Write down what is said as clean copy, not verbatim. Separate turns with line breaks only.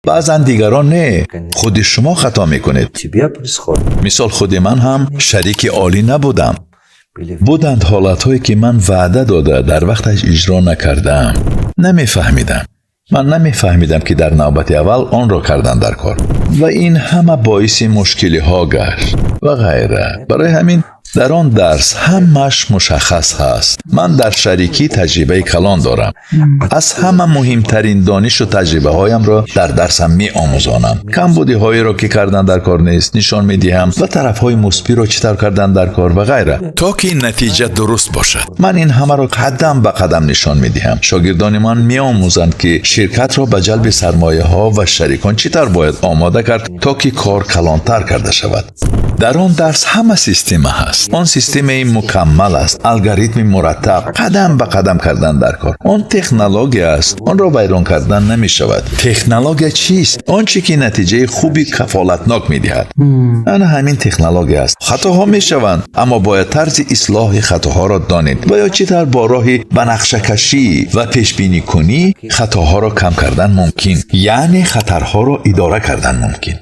Баъзан дигарон не, худи шумо хато мекунед.
Тебя происходит.
Мисол, худи ман ҳам шарики олӣ набудам.
Были
Буданд ҳолатҳое, ки ман ваъда дода, дар вақташ иҷро накардаам. Намефаҳмидам, ман намефаҳмидам, ки дар навбати аввал онро кардан дар кор ва ин ҳама боиси мушкилиҳо гашт ва ғайра. Барои ҳамин дар он дарс ҳамааш мушаххас ҳаст. Ман дар шарикӣ таҷрибаи калон дорам. Аз ҳама муҳимтарин донишу таҷрибаҳоямро дар дарсам меомӯзонам. Камбудиҳоеро, ки кардан дар кор нест, нишон медиҳам ва тарафҳои мусбиро чӣ тавр кардан дар кор ва ғайра, то ки натиҷа дуруст бошад. Ман ин ҳамаро қадам ба қадам нишон медиҳам. Шогирдони ман меомӯзанд, ки ширкатро ба ҷалби сармояҳо ва шарикон чӣ тавр бояд омода кард, то ки кор калонтар карда шавад. Дар он дарс ҳама система ҳаст. Он системаи мукаммал аст, алгоритми мураттаб, қадам ба қадам кардан дар кор. Он технология аст, онро вайрон кардан намешавад. Технология чист? Он чӣ ки натиҷаи хуби кафолатнок медиҳад, ана ҳамин технология аст. Хатоҳо мешаванд, аммо бояд тарзи ислоҳи хатоҳоро донед ва ё чӣ тавр бо роҳи банақшакашӣ ва пешбиникунӣ хатоҳоро кам кардан мумкин, яъне хатарҳоро идора кардан мумкин.